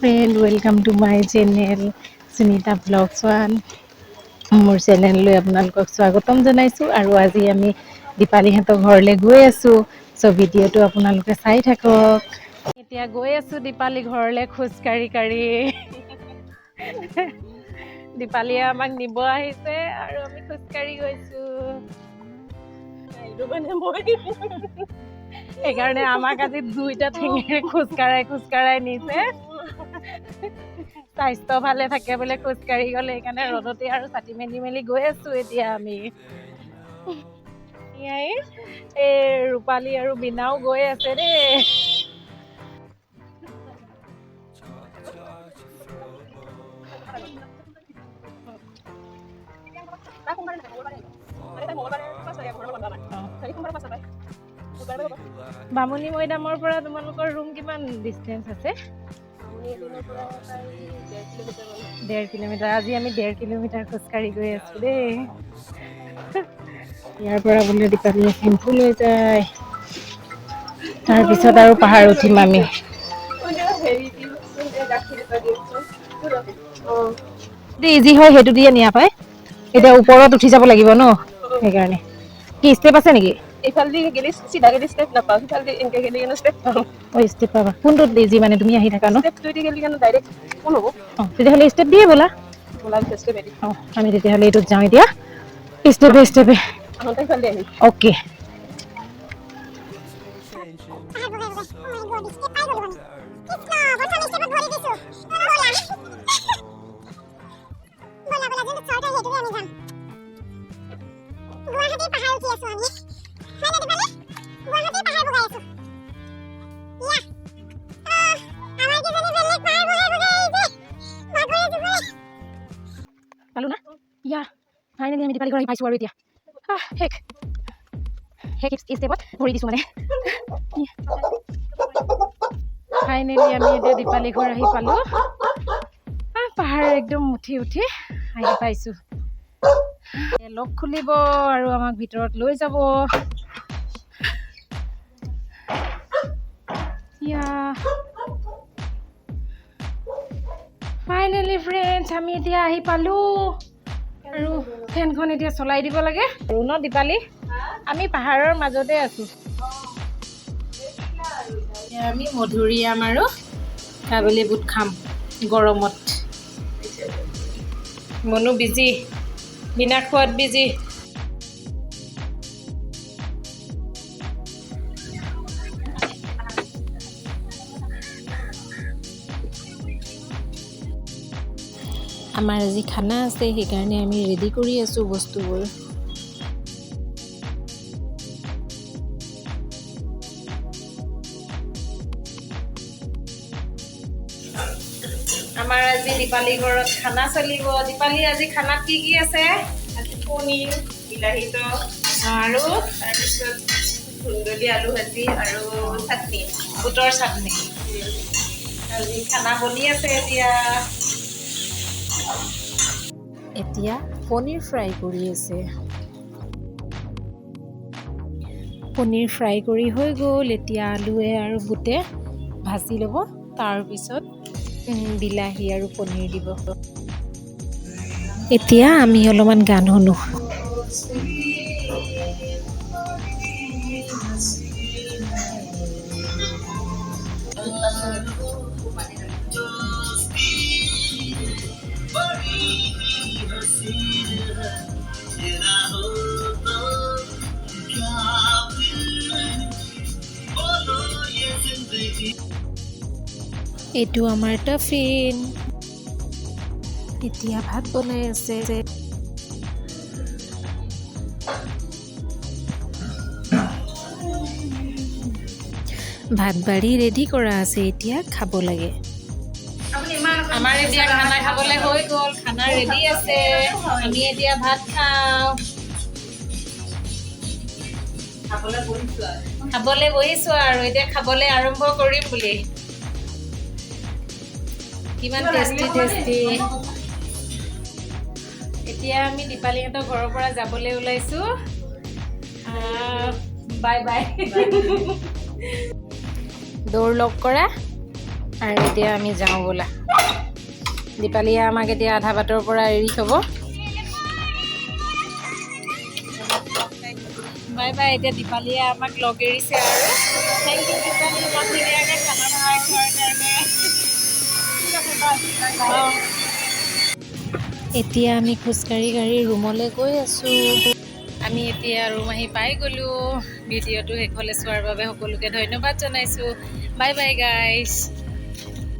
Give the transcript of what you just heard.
Friend, welcome to my channel Sunita Vlogs One. মোৰ চেনেললৈ আপোনালোকক স্বাগতম জনাইছোঁ আৰু আজি আমি দীপালীহঁতৰ ঘৰলৈ গৈ আছোঁ। চ' ভিডিঅ'টো আপোনালোকে চাই থাকক। এতিয়া গৈ আছোঁ দীপালী ঘৰলৈ খোজকাঢ়ি কাঢ়ি। দীপালীয়ে আমাক নিব আহিছে আৰু আমি খোজকাঢ়ি গৈছোঁ। মানে মই সেইকাৰণে আমাক আজি দুইটা ঠেঙেৰে খোজকাঢ়াই খোজকাঢ়াই নিছে। স্বাস্থ্য ভালে থাকে বোলে খোজকাঢ়ি গ'লে, সেইকাৰণে ৰ'দতে আৰু ছাতি মেলি মেলি গৈ আছো। এতিয়া আমি এয়াই, এই ৰূপালী আৰু বীণাও গৈ আছে দেই। বামুণী মৈদামৰ পৰা তোমালোকৰ ৰুম কিমান ডিষ্টেঞ্চ আছে? 1.5 কিলোমিটাৰ। আজি আমি 1.5 কিলোমিটাৰ খোজকাঢ়ি গৈ আছো দেই। ইয়াৰ পৰা বোলে দীপালীয়ে চেম্পু লৈ যায়, তাৰপিছত আৰু পাহাৰ উঠিম আমি। হেৰি দিয়কচোন, এই গাখীৰ এটা দিয়কচোন। অঁ। ইজি হয়, সেইটো দিয়ে নিয়া পাই। এতিয়া ওপৰত উঠি যাব লাগিব ন, সেইকাৰণে। কি ষ্টেপ আছে নেকি? এইফালেদি গেলি, চিধা গেলি ষ্টেপ নাপাওঁ। সিফালেদি এনেকে গেলি কেনে ষ্টেপ পাম। অ, ষ্টেপ পাবা। কোনটোত ইজি মানে তুমি আহি থাকা ন? ষ্টেপটো দি গেলি কেনে ডাইৰেক্ট কোন হ'ব। অঁ, তেতিয়াহ'লে ষ্টেপ দিয়ে ব'লা। ব'লা, ষ্টেপ এদি। অঁ, আমি তেতিয়াহ'লে এইটোত যাওঁ এতিয়া, ষ্টেপে ষ্টেপে। আহোঁতে সিফালেদি আহিম। অ'কে। পালো না? ইয়া, ফাইনেলি আমি দীপালী ঘৰ আহি পাইছোঁ আৰু এতিয়া শেষ শেষ ষ্টেপত ভৰি দিছোঁ। মানে ফাইনেলি আমি এতিয়া দীপালী ঘৰ আহি পালোঁ। পাহাৰ একদম উঠি উঠি আহি পাইছোঁ। লক খুলিব আৰু আমাক ভিতৰত লৈ যাব। ইয়া, ফাইনেলি ফ্ৰেণ্ডছ, আমি এতিয়া আহি পালোঁ আৰু ফেনখন এতিয়া চলাই দিব লাগে। আৰু ন দীপালী, আমি পাহাৰৰ মাজতে আছোঁ। এতিয়া আমি মধুৰিআম আৰু কাবুলী বুট খাম গৰমত। মনো বিজি, বিনা খোৱাত বিজি। আমাৰ আজি খানা আছে, সেইকাৰণে আমি ৰেডি কৰি আছোঁ বস্তুবোৰ। আমাৰ আজি দীপালী ঘৰত খানা চলিব। দীপালী, আজি খানাত কি কি আছে? আজি পনীৰ, বিলাহী টক। আৰু? তাৰপিছত ধুন্দুলি আলু ভাজি আৰু চাটনি। বুটৰ চাটনি। আজি খানা বনি আছে এতিয়া। এতিয়া পনীৰ ফ্ৰাই কৰি আছে। পনীৰ ফ্ৰাই কৰি হৈ গ'ল। এতিয়া আলুৱে আৰু বুটে ভাজি ল'ব, তাৰপিছত বিলাহী আৰু পনীৰ দিব। এতিয়া আমি অলপমান গান শুনো। এইটো আমাৰ টাফিন। এতিয়া ভাত বনাই আছে। ভাত বাঢ়ি ৰেডি কৰা আছে, এতিয়া খাব লাগে। আমাৰ এতিয়া খানা খাবলৈ হৈ গ'ল। খানা ৰেডি আছে, আমি এতিয়া ভাত খাওঁ। খাবলৈ বহিছো আৰু এতিয়া খাবলৈ আৰম্ভ কৰিম বুলি। কিমান টেষ্টি টেষ্টি! এতিয়া আমি দীপালীহঁতৰ ঘৰৰ পৰা যাবলৈ ওলাইছোঁ। Bye bye. ড'ৰ লক কৰা। আৰু এতিয়া আমি যাওঁ ব'লা। দীপালীয়ে আমাক এতিয়া আধা বাটৰ পৰা এৰি থ'ব। Bye bye. এতিয়া দীপালীয়ে আমাক লগ এৰিছে আৰু। Thank U Dipali, ইমান ধুনীয়াকৈ খানা বনাই খোৱাৰ কাৰণে। ঠিক আছে, বাই। অঁ। এতিয়া আমি খোজকাঢ়ি কাঢ়ি ৰুমলৈ গৈ আছোঁ। আমি এতিয়া ৰুম আহি পাই গ'লোঁ। ভিডিঅ'টো শেষলৈ চোৱাৰ বাবে সকলোকে ধন্যবাদ জনাইছোঁ। Bye bye guys.